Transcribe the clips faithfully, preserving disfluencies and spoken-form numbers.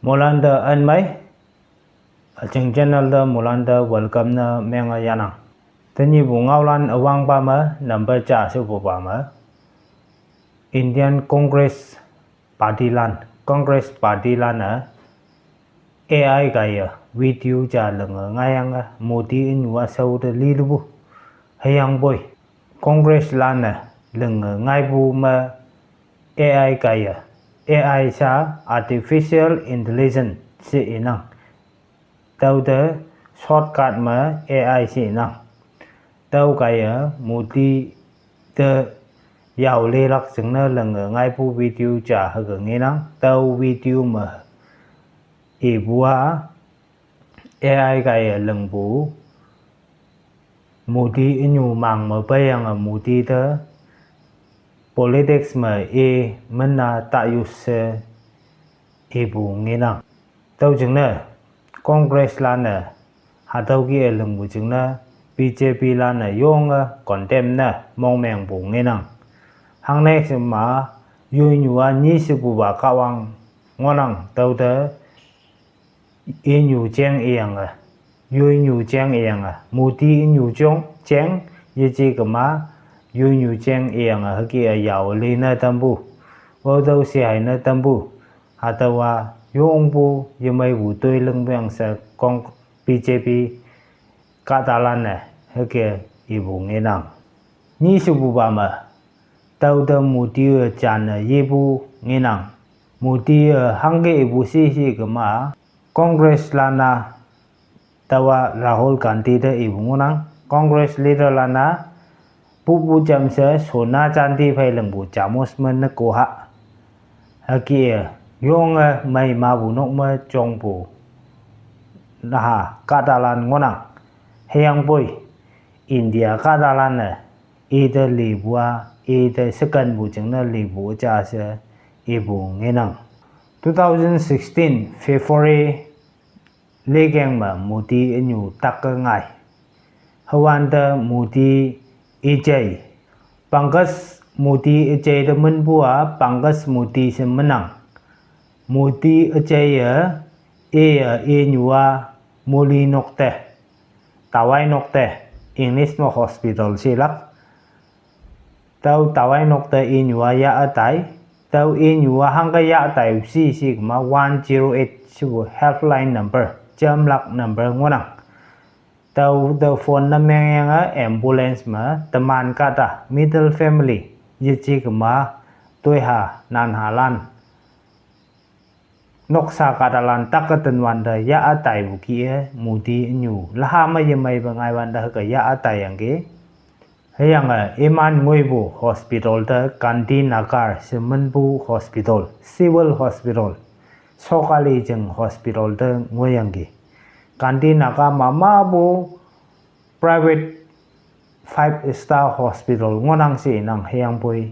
Moilan te anmei, aching channel te moilan te welcome ne menge yanang. Tenyihpu ngaolan üwangpa me number ja shepupa me, Indian Congress Party lan, Congress Party lan-e A I kaiye video ja linge ngaiyange Modi ünyu ashao te lilepu. Hüyangpoi Congress lan-e linge ngaipu me A I kaiye, A I sha artificial intelligence she inang. Tüote shortcut me A I she inang. Tüo kaiye Modi te yao lelak jingne linge ngaipu video ja hüke ngenang. Tüo video me ipu-a A I kaiye lingpu Modi ünyu mang me peiyange Modi te politics me i minna ta use ipu ngenang. Tüo jingne Congress lan-e hatüo kih-e lingpu jingne B J P lan-e yonge condemn ne mongmengpu ngenang. Hangne shema yoinyu-a nyi shepupa Kahwang ngohnang. Tüote inyu jeng iyange, yoinyu jeng iyange, Modi ünyu jong jeng yeje kema, yoinyu jeng iyange hüke-e yao li ne tampu, otüo shihai ne tampu. Hatüowa yongpu yemeipu toi lingpeang she kong B J P kahtalan-e hüke ipu ngenang. Nyi shepupa me, tüote Modi-e janne yepu ngenang. Modi-e hangke ipu shishi kema, Congress lan-a taowa Rahul Gandhi te ipu ngohnang. Congress leader lan-a pupu jamshe sona chandi phei lingpu jamus me neko ha, hüke-e yonge mei mapu nok me jongpu naha kahtalan ngohnang. Hüyangpoi India kahtalan-e ite lipu-a, ite shekenpu jingne lipu ja she ipu ngenang. Two thousand sixteen February lekeng me Modi ünyu take ngai. Hüwante Modi üjei, Pankaj Modi üjei te minpu-a Pankaj Modi she minang. Modi üjeiye, iye inyu-a muli nokte, tawai nokte, English me hospital shelak. Tüo tawai nokte inyu-a yah ütai. Tüo inyu-a hangke yah ütai shishi kema one zero eight shepu helpline number, jamlak number ngohnang. Tüo te phone ne mengyange ambulance me teman kahta middle family yeje kema toiha nanhalan noksa kahtalan take tenwante yah ütaipu kih-e Modi ünyu laha me yemeipe ngaiwante hüke yah ütaiyangki. Hüyange iman ngoipu hospital te Gandhinagar she minpu hospital, civil hospital, sokali jing hospital te ngoiyangki. Gandhinagar ma mapu private five star hospital ngohnang she inang. Hüyangpoi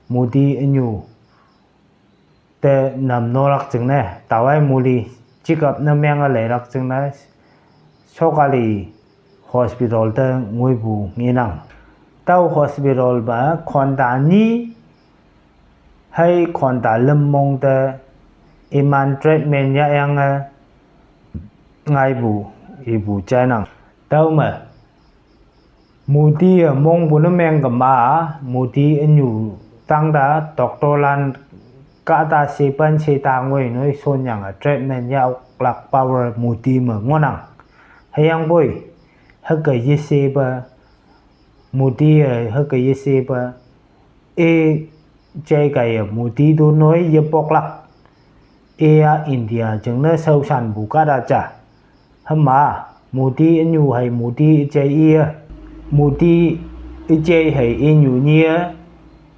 Modi ünyu te namnolak jingne tawai muli checkup ne menge leilak jingne sokali hospital te ngoipu ngenang. Tüo hospital me khonta nyi hei khonta lüm mong te iman treatment yahyange ngaipu ipu jainang. Tüome Modi-e mongpu ne meng kema, Modi ünyu tangte doctorlan kahta shepan sheta ngoi noi shonyange treatment yahoklak power Modi me ngohnang. Hüyangpoi hüke yeshepe, Modi-e hüke yeshepe, i jei kaiye Modi to noi yepoklak. Iya India jingne shaoshanpu kahta ja. Hüma Modi ünyu hei Modi üjei iye, Modi üjei hei inyu nyi-e,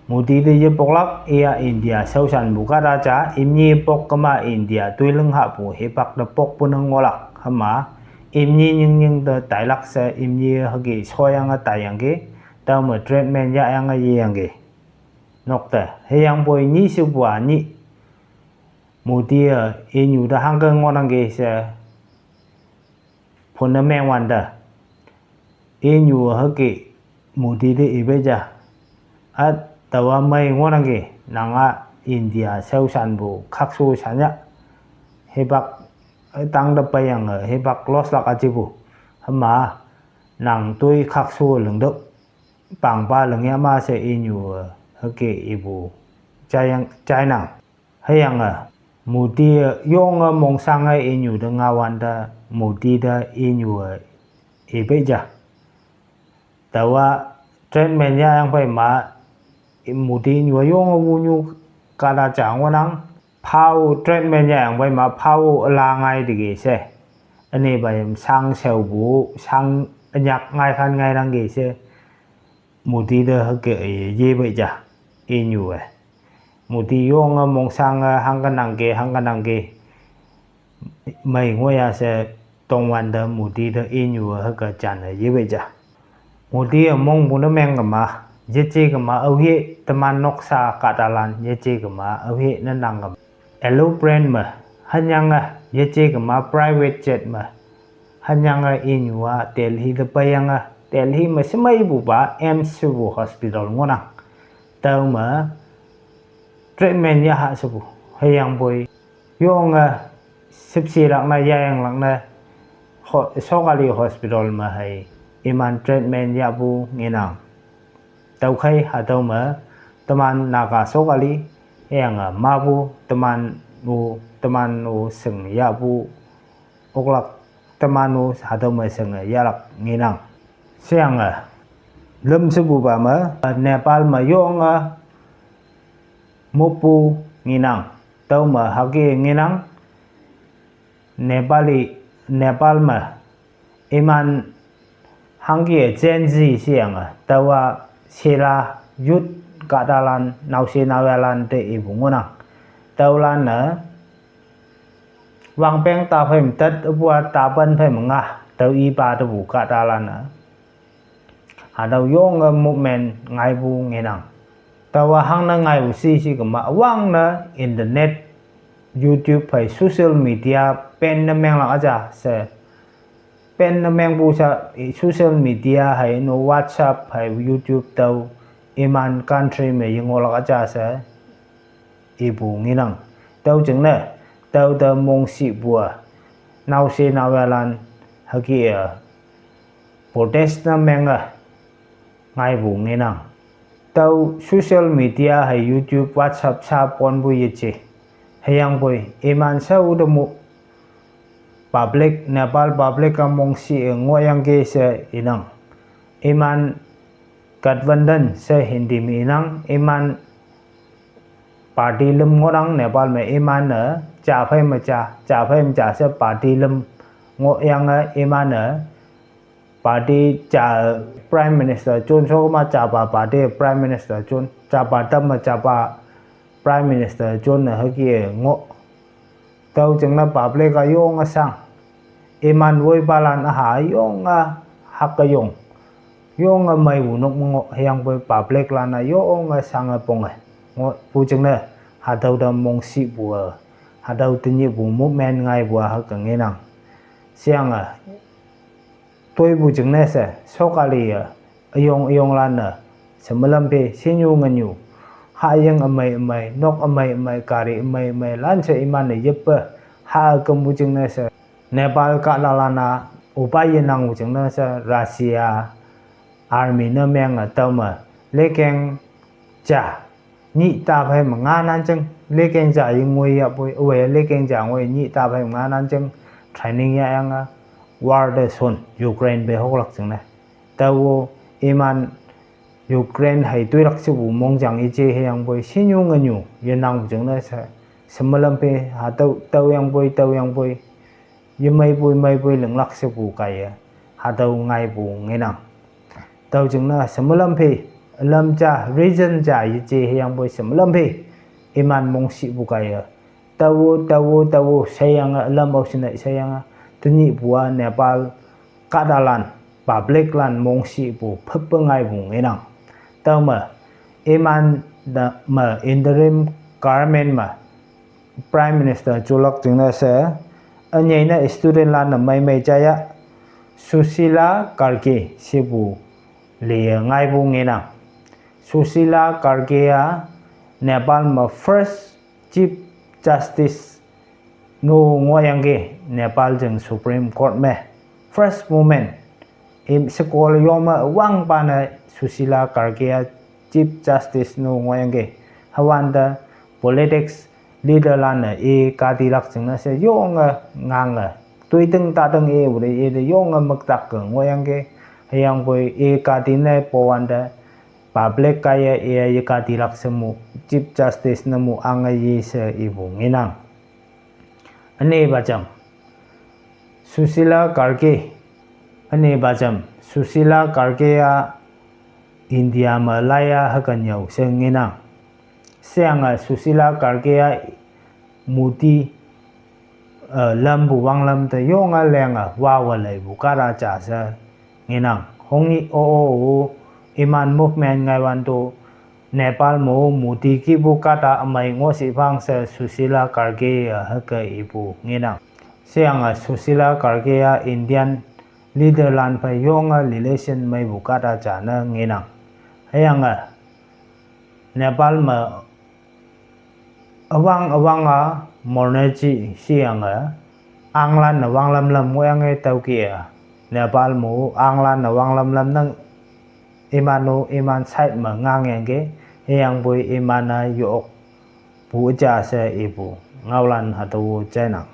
Modi te yepoklak. Iya India shaoshanpu kahta ja, imnyi pok kema India toiling hahpu hipak te pokpu ne ngohlak. Hüma imnyi nyingnying te tailak she imnyi hüke shoyange taiyangki. Tüome treatment yahyange yeyangki. Nokte hüyangpoi nyi shepu-a nyih Modi-e inyu te hangke ngohnangki she phone ne mengwante, inyu hüke Modi te ipe ja, a, taowa mei ngohnangki, nang-a India shaoshanpu khakshu shanya, hipak tang te peiyange hipak loslak ajipu. Hüma nang toi khaksu lingtüoh pangpa lingya ma she inyu-e hüke ipu jaiyang jainang. Hüyange Modi-e yonge mongshange inyu te ngaowante Modi te inyu-e ipei ja. Taowa treatment yahyang phei ma, Modi inyu-a yonge wunyu kahta ja ngohnang. Phao treatment yahyang phei ma, phao üla ngai teke she, ünepa yam shang shaopu shang ünyak ngaikhan ngainangki she Modi te hüke yepei ja inyu-e. Modi yonge mongshange hangke nangke hangke nangke mei ngohya she tongwante Modi te inyu-e hüke janne yepei ja. Modi-e mongpu ne meng kema, yeje kema aohe teman noksa kahtalan yeje kema aohe ne nang kema, aeroplane me, hünyange yeje kema private jet me, hünyange inyu-a Delhi te peiyange, Delhi me shemeipupa AIIMS shepu hospital ngohnang. Tüome treatment yaha shepu, hüyangpoi yonge shüpshelak ne yayanglak ne ho- sokali hospital me hei iman treatment yahpu ngenang. Tüokhei hatüo me teman Naga sokali hüyange mapu teman-o teman-o shing yahpu oklak, teman-o hatüo me shinge yahlak ngenang. Sheyange lüm shepupa me Nepal me yonge moppu ngenang. Tüome hüke ngenang, Nepali, Nepal me iman hangke Gen Z sheyange taowa shela youth kahtalan naoshe naoyalan te ipu ngohnang. Tüolan-e wangpeng ta phei me tet üpu-a tapan phei me nga, tüo ipa tepu kahtalan-e hatüo yonge movement ngaipu ngenang. Taowa hangne ngaipu shi shi kema üwangne internet, YouTube hei social media ban ne menglak üja she, ban ne mengpu sha, social media hei no WhatsApp hei YouTube tüo iman country me yengohlak üja she ipu ngenang. Tüo jingne tüote mongshihpu-a naoshe naoyalan hüke-e protest ne menge ngaipu ngenang. Tüo social media hei YouTube, WhatsApp sha ponpu yeje, hüyangpoi iman shao te mu public, Nepal public-a mongshih-e ngohyangki she inang. Iman gathbandhan she Hindi me inang, iman party lüm ngohnang. Nepal me iman-e ja phei me ja, ja phei me ja she party lüm ngohyange iman-e party ja Prime Minister jon shokma japa party Prime Minister jon, japa tam me japa Prime Minister jonne hüke ngoh. Tüo jingne public-a yonge shang, iman woipalan üha yonge hüke yong, yonge meipu nok me ngoh, hüyangpoi publiclan-a yonge shange ponge ngohpu jingne hatüo te mongshihpu-e hatüo tenyihpu movement ngaipu-a hüke ngenang. Sheyange toipu jingne she sokali-e üyong üyonglan-e shemelam phe shinyu ngenyu, hahying ümei ümei, nok ümei ümei, gari ümei ümeilan she iman-e yeppe ha kümpu jingne she Nepal kahtalan-a upa yenangpu jingne she Russia army ne menge tüome lekeng ja nyih ta phei me nga nan jing, lekeng ja ye ngoi yahpoi, awe lekeng ja ngoi nyih ta phei me nga nan jing training yahyange war te shon Ukraine pe hoklak jingne. Tao-o iman Ukraine hei toilak shepu mongjang yeje hüyangpoi shinyu ngenyu yenangpu jingne she, shemelam phe hatüo tüoyangpoi tüoyangpoi yemeipoi meipoi linglak shepu kaiye hatüo ngaipu ngenang. Tüo jingne shemelam phe, ülam ja, reason ja yeje hüyangpoi shemelam phe iman mongshihpu kaiye, tao-o, tao-o, tao-o sheyange ülam ao shinne sheyange tenyihpu-a Nepal kahtalan, publiclan mongshihpu phüppe ngaipu ngenang. Tüome iman te me interim government me Prime Minister jolak jingne she, ünyei ne studentlan-e meimei jaya Sushila Karki shepu liye ngaipu ngenang. Sushila Karki-a Nepal me first Chief Justice No ngohyangki Nepal jing Supreme Court me first woman, im sheko yome wangpa ne Sushila Karge a Chief Justice no ngohyangki. Hüwante politics leader lan-e i katilak jingne she yonge ngange toiting tating i ure i te yonge müktak ke ngohyangki. Hüyangpoi i kati ne powante public kaiye i ye katilak she mu Chief Justice ne mu ange ye she ipu ngenang. Ünepa jam Sushila Karge, ünepa jam Sushila Karge a India me laiya hüke nyüo she ngenang. Sheyange Sushila Karge a Modi, eh, lampu wanglam te yonge lenge wawe leipu kahta ja she ngenang. Hongi o-o-o iman movement ngaiwanto Nepal mo Modi kihpu kahta ümei ngohshi phang she Sushila Karge a hüke ipu ngenang. Sheyange Sushila Karge a Indian leader lan phei yonge relation meipu kahta ja ne ngenang. Hüyange Nepal me üwang üwang a morneji sheyange anglan-e wanglam lam ngohyange tüoke a Nepal mo anglan-e wanglam lam nang iman-o iman side me ngangyangki. Hüyangpoi iman-e yokpu üja she ipu ngaolan hatüo jainang.